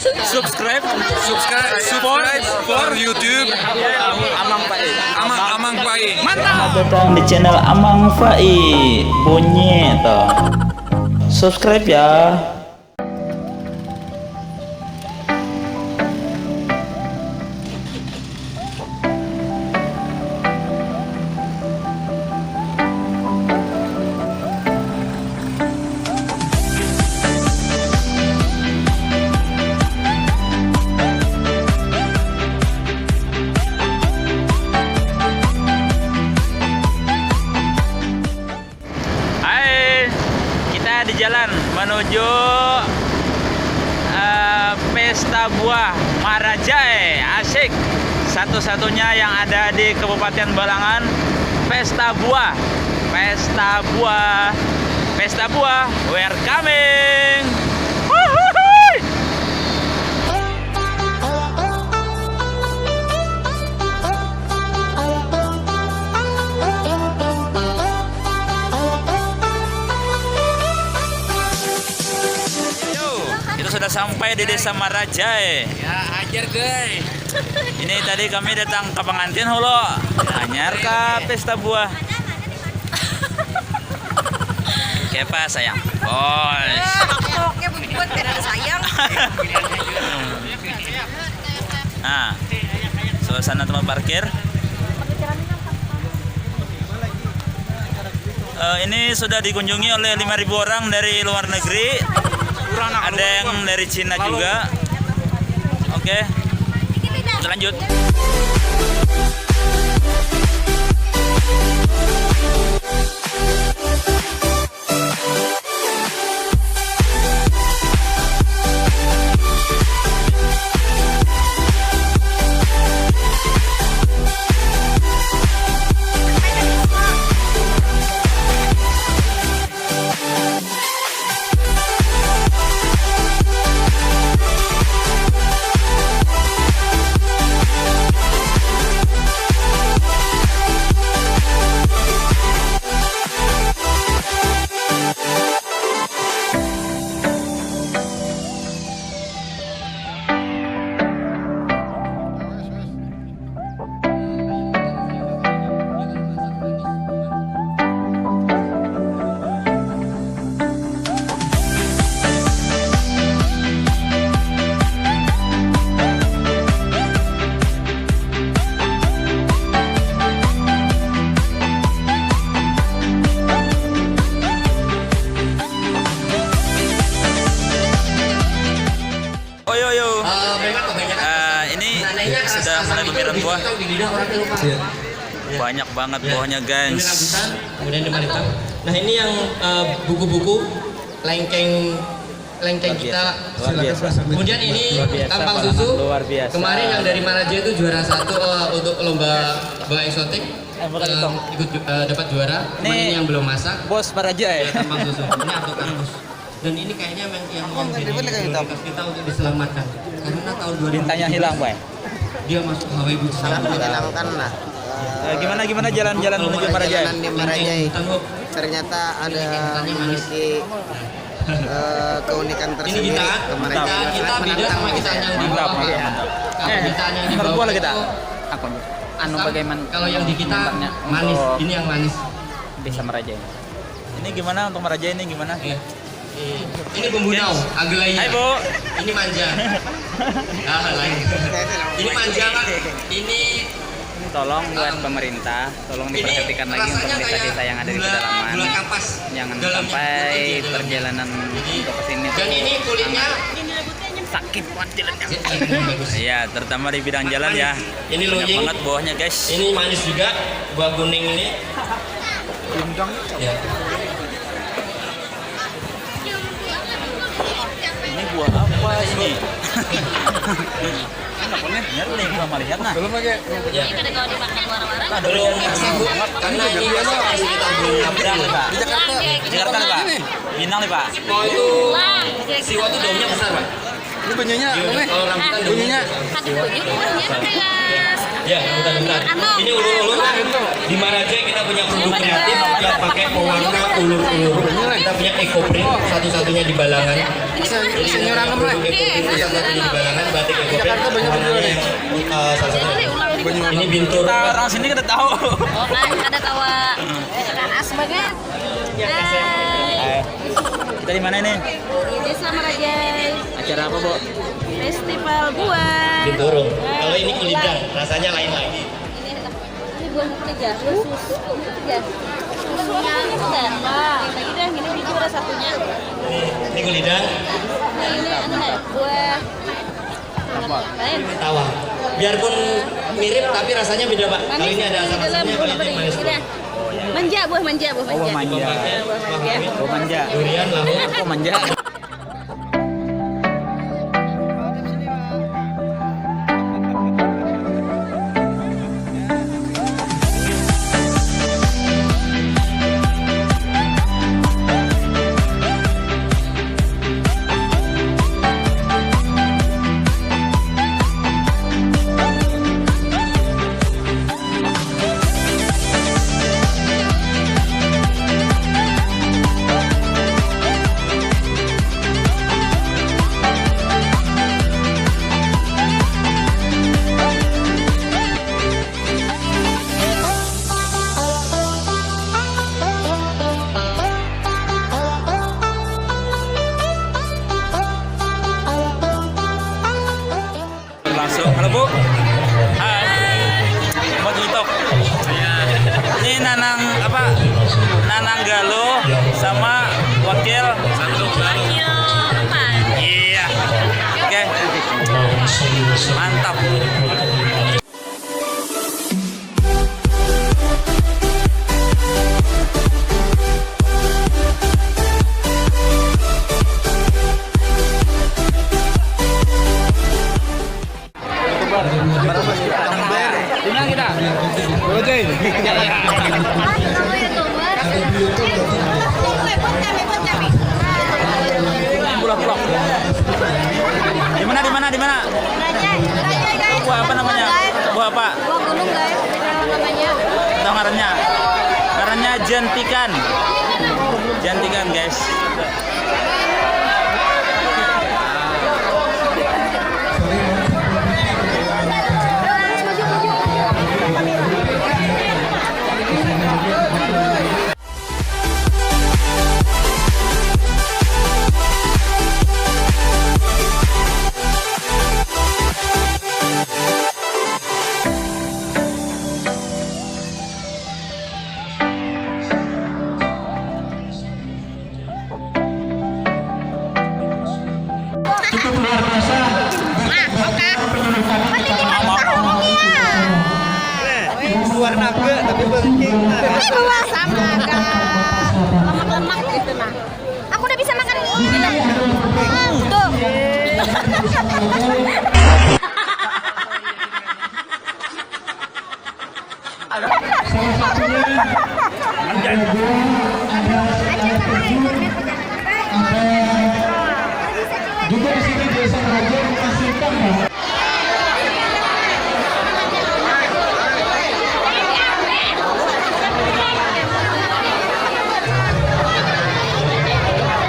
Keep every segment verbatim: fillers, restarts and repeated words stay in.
Subscribe, subscribe, subscribe for YouTube. Amang Pai. Amang, Amang Pai. Selamat datang di channel Amang Fai. Bunyi toh. Subscribe ya. Hai, kita di jalan menuju eh, Pesta Buah Marajae. Asik. Satu-satunya yang ada di Kabupaten Balangan, Pesta Buah. Pesta Buah. Pesta Buah. We're coming. Huhuhui. Yo, kita sudah sampai di Desa Marajae. Ya, ajar, guys. Ini tadi kami datang ke pengantin hulu. Anyar ke Pesta Buah. Kepa sayang. Bos. Oke, buat tidak ada sayang. Nah, suasana tempat parkir. Uh, ini sudah dikunjungi oleh lima ribu orang dari luar negeri. Ada yang dari Cina juga. Oke. Kita lanjut. Oyo oyo. Uh, ini sudah mulai pameran buah. Iya. Banyak banget buahnya, guys. Nah, ini yang eh, buku-buku lengkeng lengkeng kita. Kemudian ini tampang susu. Kemarin yang dari Maraja itu juara satu eh, untuk lomba bawa eksotik. Eh, ikut eh, dapat juara. Ini yang belum masak. Bos Maraja ya. Tampang susu. Ini atau kampus. Dan ini kayaknya yang yang, yang jadi prioritas kita untuk diselamatkan. Karena tahun dua ribu tujuh belas Bintangnya hilang, boy. Dia masuk Hawaii Beach. Sangat menyenangkan lah. Eh, gimana gimana jalan-jalan menuju Marajai? Perjalanan di Marajai. Ternyata ada memiliki eh, keunikan Ini tersendiri. kita, Kemarin kita, kita beda sama kita yang di Mantap, bawah. mantap, mantap. Kalau kita yang di Nomor bawah dua lagi itu tak? Aku. Anu bagaimana? Kalau yang di kita Mantapnya manis, untuk ini yang manis. Desa Marajai. Ini gimana untuk Marajai ini gimana? Iya. Ini pembunau, agelaya. Hai, Bu. Ini manja. Ah, lain. Ini manja, Pak. Ini Tolong buat pemerintah, tolong ini diperhatikan lagi untuk rasanya kayak desa-desa yang ada di gula, pedalaman. Gula kapas. Jangan Dalamnya sampai putih di dalamnya. perjalanan Jadi, untuk kesini dan tuh ini kulitnya sakit banget jalannya. Ini bagus. Iya, terutama di bidang jalan ya. Ini Banyak loying. Banget buahnya, guys. Ini manis juga, buah kuning ini. Ya. Ini buah apa ini? Ini apa nih? Nyari nih, gua melihat nah. Ya. Belum masuk, karena ini masih sekitar bulan April. Di Jakarta nih, Pak. Minang nih, Pak. Mau itu siwa itu daunnya besar, Pak. Ini banyunya, ini. Kalau rambutan banyunya. Kada banyak buahnya, kayak ya, rambutan, rambutan. Anu, ini ulur-ulur kan. Di Maraja kita punya produk kreatif yang pakai pewarna ulur-ulur. Kita punya eco print satu-satunya di Balangan. Jadi, produk eco print satu-satunya di Balangan, batik eco print. Warnanya, eh, salah satu. Ini bintur. Kita orang sini kada tahu. Oh, kan, kada tahu. Kan as banget. Hai. Kita di mana ini? Di Desa Marajai. Acara apa, Bu? Festival buah. Binturung. Kalau ini kulidang, rasanya lain lagi. Ini, ini buah apa aja? Buah susu apa aja? Susunya ini enggak? Nah, lagi dah, ini juara satunya. Ini, ini kulidang. Nah, ini anu, nah, buah Apa? Tawa. Biarpun mirip, tapi rasanya beda, Pak. Kalau ini ada asam-asamnya, kalau ini manis. Manja, buah manja, buah manja. Oh, buah manja. Buah manja. Buah manja. Durian, lalu. Oh, manja. Langsung. Halo, Bu. Hai. Mau TikTok. Ini Nanang apa? Nanang Galuh sama wakil. Wakil apa? Iya. Oke. Mantap. Di mana kita? Pulau J. Pulau J. Di mana, di mana, di mana? Buah apa namanya? Buah apa? Buah gunung, guys. Tahu namanya? Tahu ngarannya? Ngarannya jantikan. Jantikan, guys. Cukup luar biasa. Nah, oke. Pendidikan kita. Buah naga, tapi berking. Ini buah sama, agak lemak-lemak gitu, nah. Aku udah bisa makan ini. Hmm, tuh. Salah satunya ada gua, ada air terjun, ada juga di sini desa Raja menghasilkan, Pak.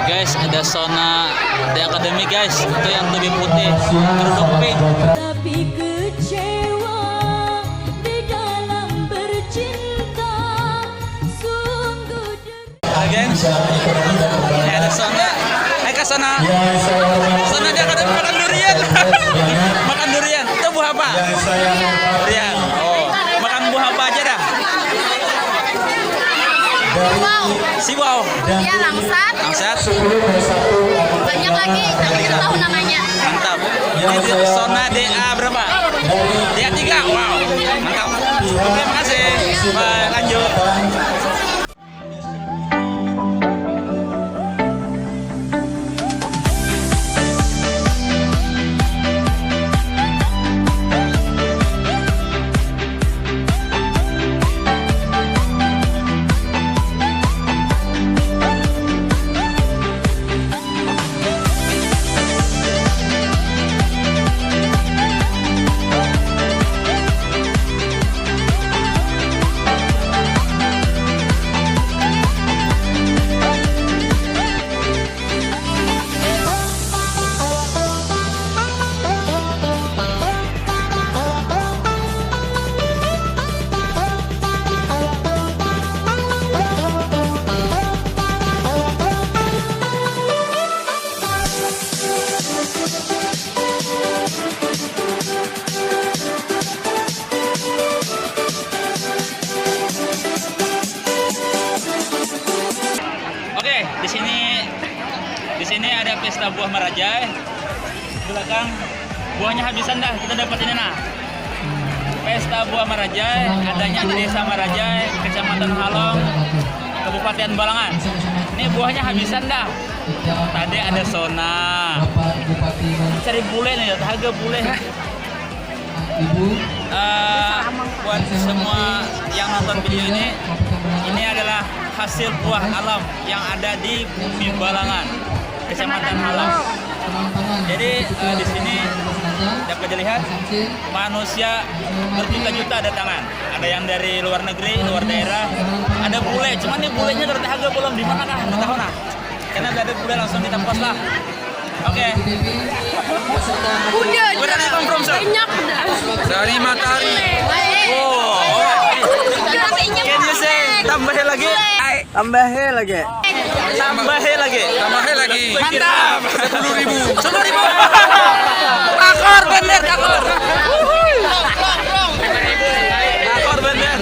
Guys, ada sauna di akademi, guys. Itu yang lebih putih, kerudung pink. Tapi kecewa di dalam bercinta, sungguh. Ah, gengs. Ini ada sauna. Hai, ke sana. Sana dia kada makan durian. Makan durian. Itu buah apa? Durian. Oh, makan buah apa aja dah? Sibau. Iya, langsat. Langsat. Banyak lagi, tapi tidak tahu namanya. Mantap. Ini di sauna D A berapa? D A tiga. Wow, mantap. Oke, makasih. Bye, lanjut. Buah marajai, belakang buahnya habisan dah, kita dapat ini nah. Pesta buah marajai adanya di Desa Marajai, Kecamatan Halong, Kabupaten Balangan. Ini buahnya habisan dah. Tadi ada sona. Cari bule nih, harga bule. Ibu. Uh, buat semua yang nonton video ini, ini adalah hasil buah alam yang ada di Bumi Balangan, Kecamatan Halong. Jadi uh, di sini dapat dilihat manusia berjuta-juta datangan. Ada yang dari luar negeri, luar daerah. Ada bule, cuman nih bulenya ternyata belum di mana kah? Nggak tahu nah. Karena ada bule langsung kita post lah. Oke. Udah, udah. Banyak udah. Dari matahari. Wow. Can you say tambahin lagi? Tambahin lagi. Tambahin lagi. Tambahin lagi. Mantap. Sepuluh ribu. Sepuluh ribu. Takor bener, takor. Takor bener.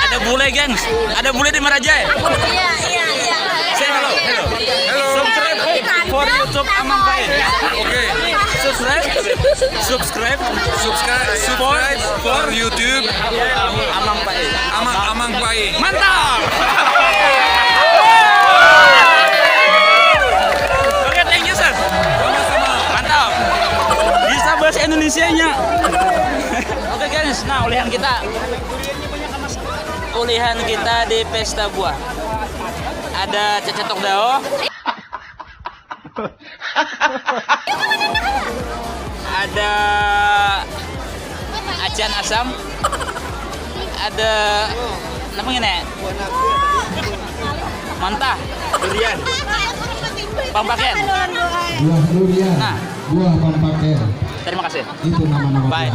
Ada bule, gengs. Ada bule di Marajai. Iya, iya, iya. Say hello. Hello. Hello. Subscribe for YouTube Amang Pai. Oke. Okay. Subscribe. Subscribe. Subscribe. Subscribe for YouTube. Amang Pai. Amang Amang Pai. Mantap. Oke, okay, thank you sir. Mantap. Bisa bahasa Indonesia-nya. Oke okay, guys, nah ulihan kita. Ulihan kita di pesta buah. Ada cecetok dao. Ada acan asam. Ada apa ini? Mantah. Durian. Pampakian. Buah durian. Nah. Buah pampakian. Terima kasih. Itu nama-nama. Bye.